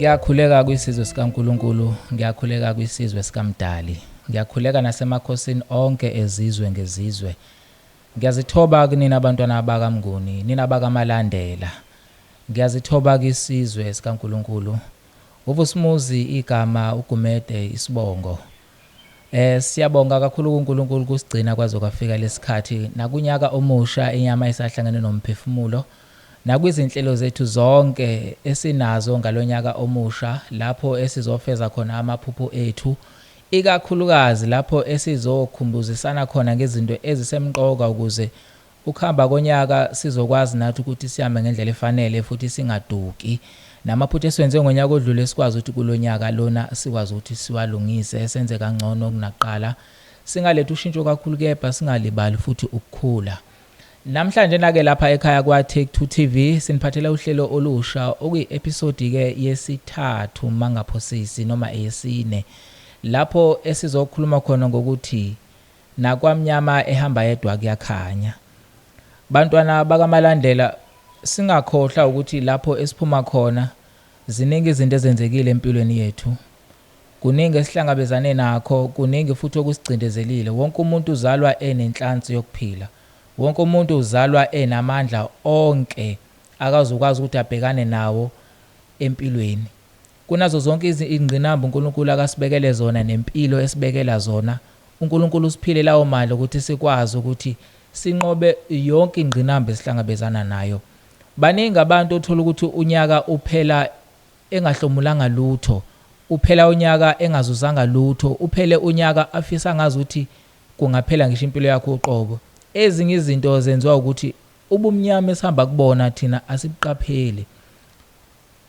Ngiyakhuleka kwisizwe sikaNkulunkulu, ngiyakhuleka kwisizwe sikaMdali. Ngiyakhuleka nasemakhosini onke ezizwe ngezizwe. Ngiyazithoba kunina abantwana bakaMnguni, nina bakaMalandela. Ngiyazithoba kwisizwe sikaNkulunkulu. UVusimuzi igama uGumede isibongo. Siyabonga kakhulu kuNkulunkulu kusigcina kwaze kwafika lesikhathi nakunyaka omusha inyama isahlangene nomphefumulo nakwizinhlelo zethu zonke esinazo ngalonyaka omusha lapho esizofeza khona amaphupho ethu ikakhulukazi lapho esizokhumbuzisana khona ngezinto ezisemqoka ukuze Ukuhamba konyaka sizokwazi nathi ukuthi sihambe ngendlela efanele futhi singaduki. Namaphutha esiwenze ngonyaka odlule sikwazi ukuthi kulo nyaka lona sikwazi ukuthi siwalungise senze kangcono kunakuqala. Singalethi ushintsho kakhulu kepha singalibali futhi ukukhula. Namhlanje nake lapha ekhaya kwa Take 2 TV siniphathela uhlelo olusha okuyi-episode ke yesithathu mangaphosisi noma eyesine lapho esizokhuluma khona ngokuthi Nakwamnyama ehamba yedwa kuyakhanya. Bantwana bakaMalandela singakhohlwa ukuthi lapho esiphuma khona ziningi izinto ezenzekile empilweni yethu. Kuningi esihlangabezane nakho, kuningi futhi okusicindezelile. Wonke umuntu uzalwa enenhlansi yokuphila. Wonke umuntu uzalwa enamandla onke akazokwazi ukuthi abhekane nawo empilweni. Kunazo zonke izingqinamba uNkulunkulu akasibekele zona nempilo esibekela zona, uNkulunkulu usiphile lawo mandla ukuthi sikwazi ukuthi sinqobe yonke ingqinamba esihlangabezana nayo. Baningi abantu othola ukuthi unyaka uphela engahlomulanga lutho, uphela unyaka engazuzanga lutho, uphele unyaka afisa ngazuthi kungaphela ngisho impilo yakhe uqobo. Ezinye izinto zenziwa ukuthi ubumnyama esihamba kubona thina asibuqapheli.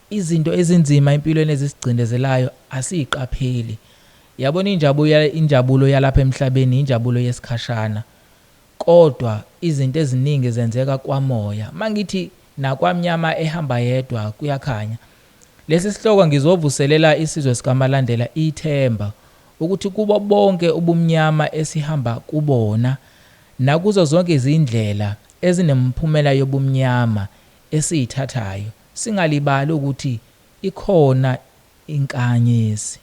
Izinto ezinzima empilweni ezisigcindezelayo asiyiqapheli. Yabona injabulo injabulo yalapha emhlabeni injabulo yesikhashana. Kodwa izinto eziningi zenzeka kwamoya. Mangithi nakwamnyama ehamba yedwa kuyakhanya. Lesi sihloko ngizovuselela isizwe sikaMalandela ithemba ukuthi kubo bonke ubumnyama esihamba kubona nakuzo zonke izindlela ezinemphumela yobumnyama esiyithathayo singalibali ukuthi ikhona inkanyezi,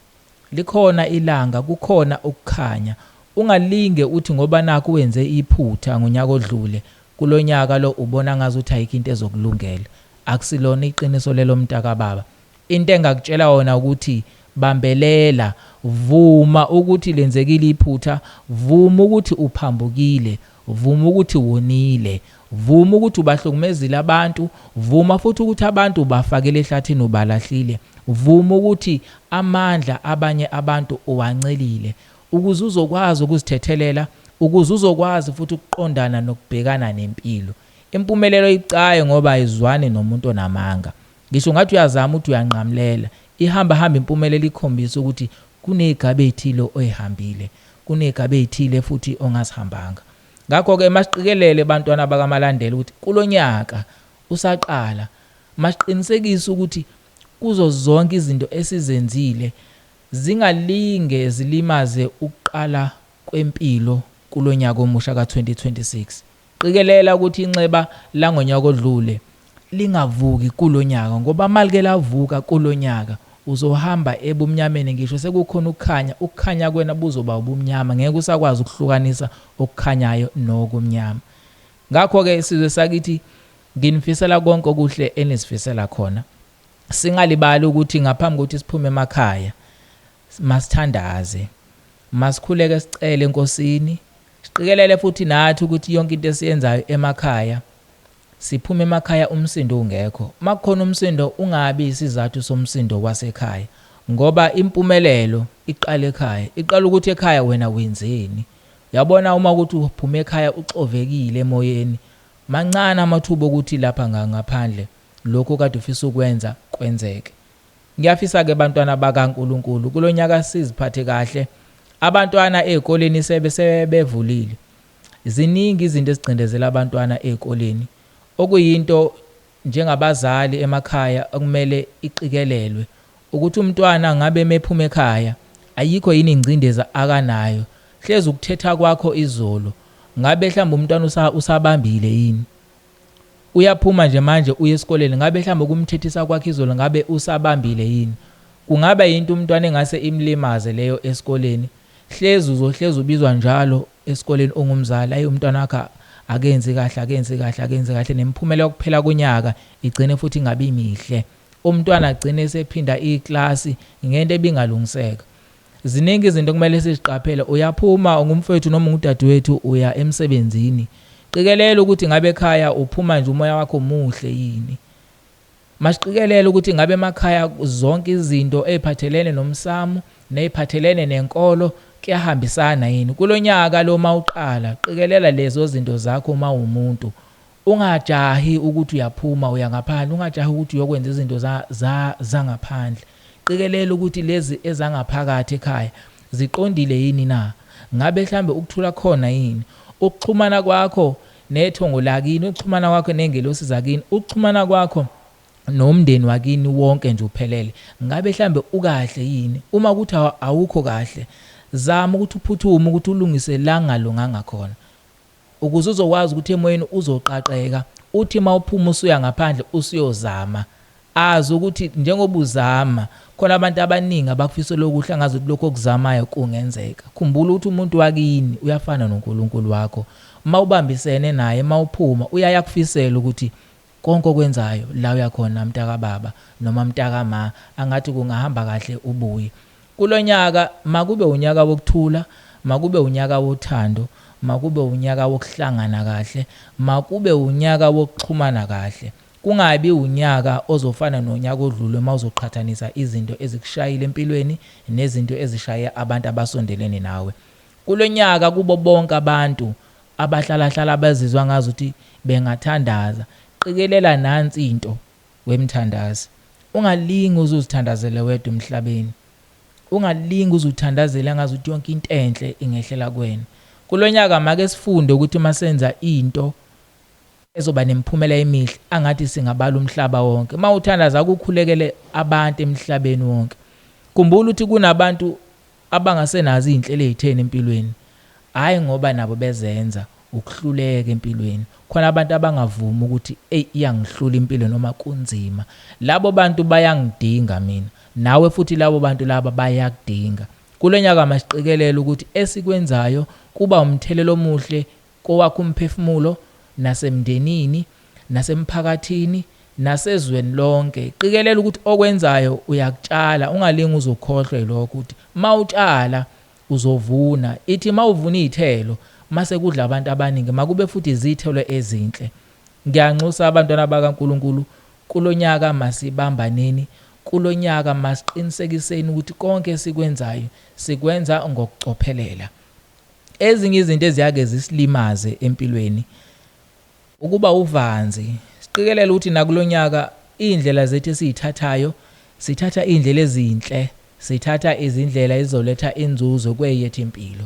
likhona ilanga, kukhona ukukhanya. Ungalinge uthi ngoba nakhu wenze iphutha ngonyaka odlule, kulonyaka lo ubona ngazuthi ayikho into ezokulungela. Akusilona iqiniso lelo mntakababa. Into engakutshela yona ukuthi bambelela, vuma ukuthi lenzekile iphutha, vuma ukuthi uphambukile, vuma ukuthi wonile, vuma ukuthi ubahlukumezile abantu, vuma futhi ukuthi abantu ubafakele ehlathini ubalahlile, vuma ukuthi amandla abanye abantu uwancelile ukuze uzokwazi ukuzithethelela, ukuze uzokwazi futhi ukuqondana nokubhekana nempilo. Impumelelo ibucayi ngoba ayizwani nomuntu onamanga. Ngisho ungathi uyazama ukuthi uyanqamulela, ihamba hamba impumelelo ikhombisa ukuthi kunezigaba ezithile oyihambile, kunezigaba ezithile futhi ongazihambanga. Ngakho-ke masiqikelele bantwana bakaMalandela ukuthi kulonyaka usaqala masiqinisekise ukuthi kuzo zonke izinto esizenzile zingalinge zilimaze ukuqala kwempilo kulonyaka omusha ka-2026. Qikelela ukuthi inxeba langonyaka odlule lingavuki kulo nyaka ngoba malike lavuka kulo nyaka uzohamba ebumnyameni ngisho sekukhona ukukhanya, ukukhanya kwena buzoba ubumnyama ngeke usakwazi ukuhlukanisa okukhanyayo nokumnyama. Ngakho-ke sizwe sakithi nginifisela konke okuhle enizifisela khona. Singalibali ukuthi ngaphambi kokuthi siphume emakhaya masithandaze, masikhuleke sicele eNkosini, siqikelele futhi nathi ukuthi yonke into esiyenzayo emakhaya siphume emakhaya umsindo ungekho. Makukhona umsindo ungabi isizathu somsindo wasekhaya ngoba impumelelo iqala ekhaya. Iqala ukuthi ekhaya wena wenzeni. Uyabona uma ukuthi uphuma ekhaya uxovekile emoyeni, mancane amathuba okuthi lapha ngaphandle lokhu okade ufisa ukwenza kwenzeke. Ngiyafisa-ke bantwana bakaNkulunkulu kulonyaka siziphathe kahle. Abantwana ey'koleni sebe sebevulile. Ziningi izinto ezigcindezela abantwana ey'koleni okuyinto njengabazali emakhaya okumele iqikelelwe ukuthi umntwana ngabe mephuma ekhaya ayikho yini ingcindezi akanayo. Hlezi ukuthetha kwakho izolo ngabe mhlawumbe umntwana usabambile yini? Uyaphuma nje manje uye esikoleni, ngabe mhlawumbe ukumthethisa kwakhe izolo ngabe usabambile yini? Kungaba yinto umntwana engase imlimaze leyo esikoleni. Hlezi uzohlezi ubizwa njalo esikoleni ungumzali, ayi umntwana wakho akenzi kahle, akenzi kahle, akenzi kahle, nemiphumela yokuphela konyaka igcine futhi ingabi mihle. Umntwana agcine esephinda iklasi ngento ebingalungiseka. Ziningi izinto okumele siziqaphele. Uyaphuma ungumfowethu noma ungudadewethu uya emsebenzini. Qikelela ukuthi ngabe ekhaya uphuma nje umoya wakho muhle yini. Masiqikelele ukuthi ngabe emakhaya zonke izinto eziphathelene nomsamo neziphathelene nenkolo kuyahambisana yini. Kulonyaka lo mawuqala qikelela lezo zinto zakho uma umuntu. Ungajahi ukuthi uyaphuma uya ngaphandle, ungajahi ukuthi uyokwenza izinto za, za, zangaphandle. Qikelela ukuthi lezi ezangaphakathi ekhaya ziqondile yini na? Ngabe mhlambe ukuthula khona yini? Ukuxhumana kwakho nethongo lakini, ukuxhumana kwakho nengelosi zakini, ukuxhumana kwakho nomndeni wakini wonke nje uphelele, ngabe mhlambe ukahle yini? Uma kuthi awukho kahle, zama ukuthi uphuthume ukuthi ulungise la ngalunganga khona. Ukuze uzokwazi ukuthi emoyeni uzoqaqeka, uthi uma uphuma usuya ngaphandle usuyozama. Azi ukuthi njengoba uzama, khona abantu abaningi abakufisela okuhle angazi ukuthi lokho okuzamayo kungenzeka. Khumbula ukuthi umuntu wakini uyafana noNkulunkulu wakho. Uma ubambisene naye, uma uphuma, uyaye akufisele ukuthi konke okwenzayo la uyakhona mntakababa noma mntakama angathi kungahamba kahle ubuye. Kulonyaka makube unyaka wokuthula, makube unyaka wothando, makube unyaka wokuhlangana kahle, makube unyaka wokuxhumana kahle. Kungabi unyaka ozofana nonyaka odlule uma uzoqhathanisa izinto ezikushayile empilweni nezinto ezishaye abantu abasondelene nawe. Kulonyaka kubo bonke abantu abahlalahlala bazizwa ngazuthi bengathandaza, qikelela nansi into wemthandazi. Ungalingi uze uzithandazele wedwa emhlabeni. Ungalingi uze uthandazele ngazuthi yonke into enhle ingehlela kuwena. Kulonyaka make sifunde ukuthi uma senza into ezoba nemiphumela emihle angathi singabala umhlaba wonke. Uma uthandaza akukhulekele abantu emhlabeni wonke. Khumbula ukuthi kunabantu abangasenazo izinhlelo ezitheni empilweni, hhayi ngoba nabo bezenza, ukuhluleka empilweni. Khona abantu abangavumi ukuthi eyi iyangihlula impilo noma kunzima. Labo bantu bayangidinga mina, nawe futhi labo bantu laba bayakudinga. Kulo nyaka masiqikelele ukuthi esikwenzayo kuba umthelela omuhle kowakho umphefumulo, nasemndenini, nasemphakathini, nasezweni lonke. Qikelela ukuthi okwenzayo uyakutshala, ungalingi uze ukhohlwe yilokho ukuthi uma utshala uzovuna. Ithi uma uvuna iy'thelo, mase kudla abantu abaningi, makube futhi izithelo ezinhle. Ngiyanxusa abantwana bakaNkulunkulu, kulonyaka masibambaneni, kulonyaka masiqinisekiseni ukuthi konke esikwenzayo sikwenza ngokucophelela. Ezinye izinto eziyake zisilimaze empilweni ukuba uvanzi. Siqikelele ukuthi nakulonyaka iy'ndlela zethu esiy'thathayo sithatha iy'ndlela ezinhle, sithatha izindlela ezizoletha inzuzo kweyethu impilo.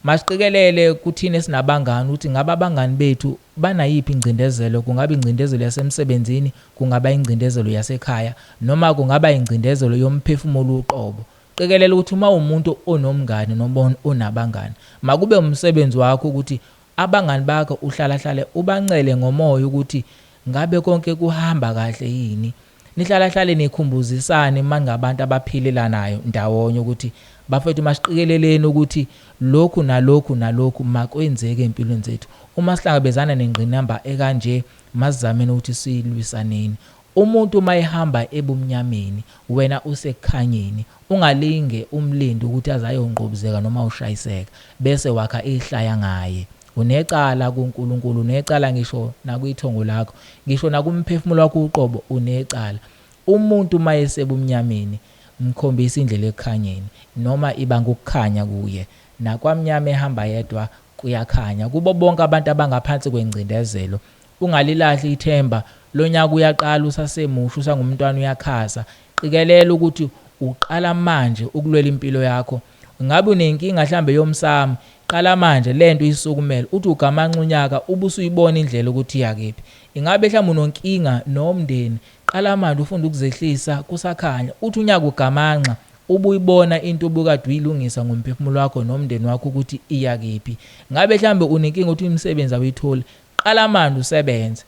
Masiqikelele kuthina esinabangani ukuthi ngabe abangani bethu banayiphi ingcindezelo, kungaba ingcindezelo yasemsebenzini, kungaba ingcindezelo yasekhaya, noma kungaba ingcindezelo yomphefumulo uqobo. Qikelela ukuthi uma uwumuntu onomngani noma onabangani, makube umsebenzi wakho ukuthi abangani bakho uhlalahlale ubancele ngomoya ukuthi ngabe konke kuhamba kahle yini. Nihlalahlale nikhumbuzisane uma ningabantu abaphilelanayo ndawonye ukuthi bafethu masiqikeleleni ukuthi lokhu nalokhu nalokhu makwenzeke empilweni zethu. Uma sihlangabezana nengqinamba ekanje masizameni ukuthi silwisaneni. Umuntu uma ehamba ebumnyameni, wena usekukhanyeni, ungalinge umlinde ukuthi aze ayongqubuzeka noma ushayiseka, bese wakha ihlaya ngaye. Unecala kuNkulunkulu, unecala ngisho nakwithongo lakho, ngisho nakumphefumulo wakho uqobo unecala. Umuntu uma esebumnyameni, mkhombise indlela ekukhanyeni, noma iba ngukukhanya kuye. Nakwamnyama ehamba yedwa kuyakhanya. Kubo bonke abantu abangaphansi kwengcindezelo, Ungalilahli ithemba, lonyaka uyaqala usasemusha usangumntwana uyakhasa. Qikelela ukuthi uqala manje ukulwela impilo yakho. Ngabe unenkinga hlambe yomsamo, qala manje lento uyisukumele. Uthi ugamanxa unyaka ube usuyibona indlela ukuthi iyakephi. Ingabe hlambe unonkinga nomndeni, qala manje ufunde ukuzehlisa kusakhanya. Uthi unyaka ugamanxa ubuyibona into obukade uyilungisa ngomphefumulo wakho nomndeni wakho ukuthi iyakephi. Ngabe hlambe unenkinga ukuthi imisebenzi awuyitholi, Qala manje usebenze.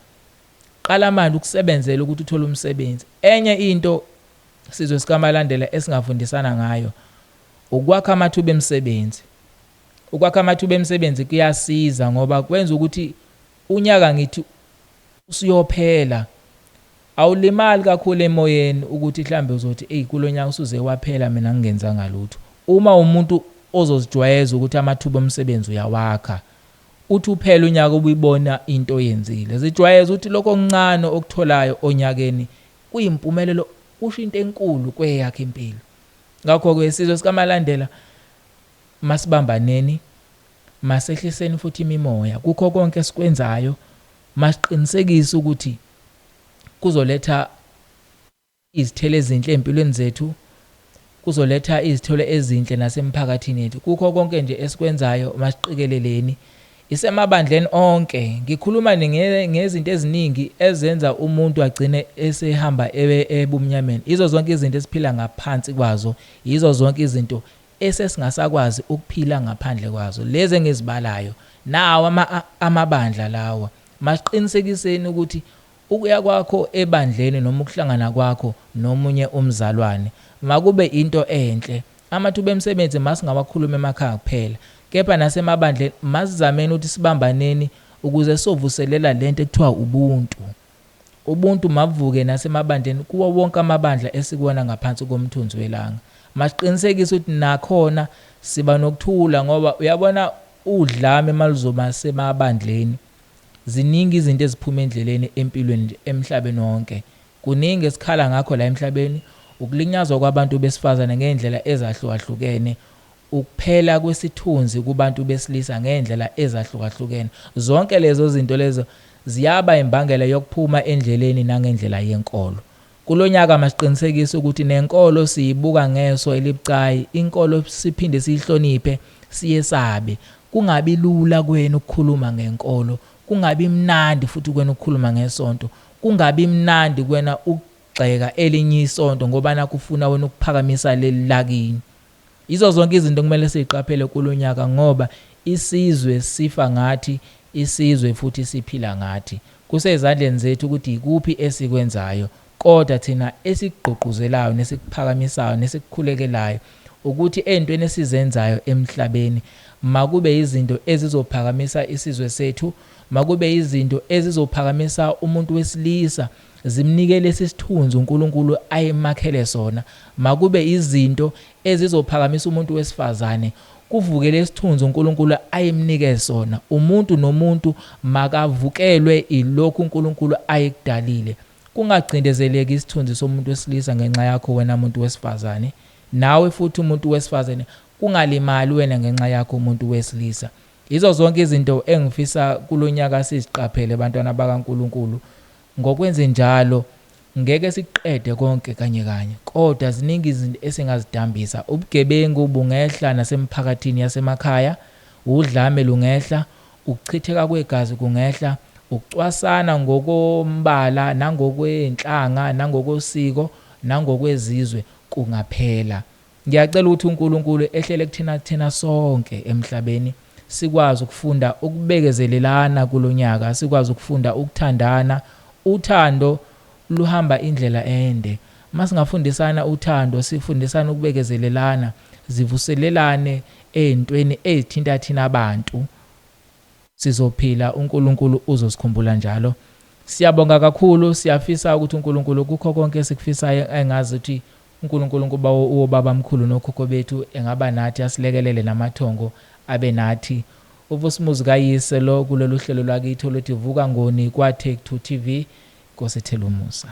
Qala manje ukusebenzela ukuthi uthole umsebenzi. Enye into sizwe sikaMalandela esingafundisana ngayo ukwakha amathuba emisebenzi. Ukwakha amathuba emisebenzi kuyasiza ngoba kwenza ukuthi unyaka ngithi usuyophela awulimali kakhulu emoyeni ukuthi mhlambe uzothi eyi kulo nyaka usuze waphela mina ngingenzanga lutho. Uma umuntu ozozijwayeza ukuthi amathuba omsebenzi uyawakha, uthi uphela unyaka ubuyibona into oyenzile. Zijwayeze ukuthi lokho okuncane okutholayo onyakeni kuyimpumelelo, kusho into enkulu kweyakho impilo. Ngakho-ke sizwe sikaMalandela masibambaneni, masehliseni futhi imimoya kukho konke esikwenzayo, masiqinisekise ukuthi kuzoletha izithelo ezinhle ey'mpilweni zethu, kuzoletha izithelo ezinhle nasemphakathini yethu. Kukho konke nje esikwenzayo masiqikeleleni. Isemabandleni onke. Ngikhuluma ngezinto eziningi ezenza umuntu agcine esehamba ebumnyameni. Yizo zonke izinto esiphila ngaphansi kwazo, yizo zonke izinto esesingasakwazi ukuphila ngaphandle kwazo. Lezi engizibalayo, nawo amabandla lawa. Masiqinisekiseni ukuthi Ukuya kwakho ebandleni noma ukuhlangana kwakho nomunye umzalwane makube into enhle. Amathuba emisebenzi masingawakhulumi emakhaya kuphela, kepha nasemabandleni masizameni ukuthi sibambaneni ukuze sizovuselela lento ekuthiwa ubuntu. Ubuntu mabuvuke nasemabandleni kuwo wonke amabandla esikuwona ngaphansi komthunzi welanga. Masiqinisekise ukuthi nakhona siba nokuthula ngoba uyabona udlame maluzoba semabandleni Ziningi izinto eziphuma endleleni empilweni nje emhlabeni wonke. Kuningi esikhala ngakho la emhlabeni, ukulinyazwa kwabantu besifazane ngezindlela ezahlukahlukene, ukuphela kwesithunzi kubantu besilisa ngezindlela ezahlukahlukene. Zonke lezo zinto lezo ziyaba imbangela yokuphuma endleleni nangendlela yenkolo. Kulo nyaka masiqinisekise ukuthi nenkolo siyibuka ngeso elibucayi, inkolo siphinde siyihloniphe, siyesabe. Kungabi lula kuwena ukukhuluma ngenkolo, kungabi mnandi futhi kuwena ukukhuluma ngesonto, kungabi mnandi kuwena ukugxeka elinye isonto ngoba nakhu ufuna wena ukuphakamisa leli lakini. Yizo zonke izinto okumele siziqaphele kulo nyaka ngoba isizwe sifa ngathi, isizwe futhi siphila ngathi. Kusezandleni zethu ukuthi yikuphi esikwenzayo kodwa thina esikugqugquzelayo nesikuphakamisayo nesikukhulekelayo ukuthi ey'ntweni esizenzayo emhlabeni makube izinto ezizophakamisa isizwe sethu, makube izinto ezizophakamisa umuntu wesilisa, zimnike lesi sithunzi uNkulunkulu ayemakhele sona. Makube izinto ezizophakamisa umuntu wesifazane, kuvuke lesithunzi uNkulunkulu ayemnike sona. Umuntu nomuntu makavukelwe ilokhu uNkulunkulu ayekudalile. Kungacindezeleki isithunzi somuntu wesilisa ngenxa yakho wena muntu wesifazane, nawe futhi umuntu wesifazane kungalimali wena ngenxa yakho umuntu wesilisa. Yizo zonke izinto engifisa kulonyaka siziqaphele bantwana bakaNkulunkulu. Ngokwenzenjalo, ngeke sikuqede konke kanye kanye, kodwa ziningi izinto esingazidambisa. Ubugebengu bungehla nasemiphakathini yasemakhaya, udlame lungehla, ukuchitheka kwegazi kungehla, ukucwasana ngokombala nangokwenhlanga nangokosiko nangokwezizwe kungaphela. Ngiyacela ukuthi uNkulunkulu ehlele kuthina kuthina sonke emhlabeni sikwazi ukufunda ukubekezelelana kulonyaka, sikwazi ukufunda ukuthandana. Uthando luhamba indlela ende. Masingafundisana uthando, sifundisane ukubekezelelana, zivuselelane ey'ntweni ey'thinta thina abantu. Sizophila uNkulunkulu uzosikhumbula njalo. Siyabonga kakhulu siyafisa ukuthi uNkulunkulu kukho konke esikufisayo engazi ukuthi uNkulunkulu kuba uwobaba mkhulu nokhokho bethu engaba nathi asilekelele namathongo abe nathi. UVusimuzi kayise lo kulolu hlelo lwakithi oluthi Vuka Ngoni kwa Take Two TV. Nkosi ethela umusa.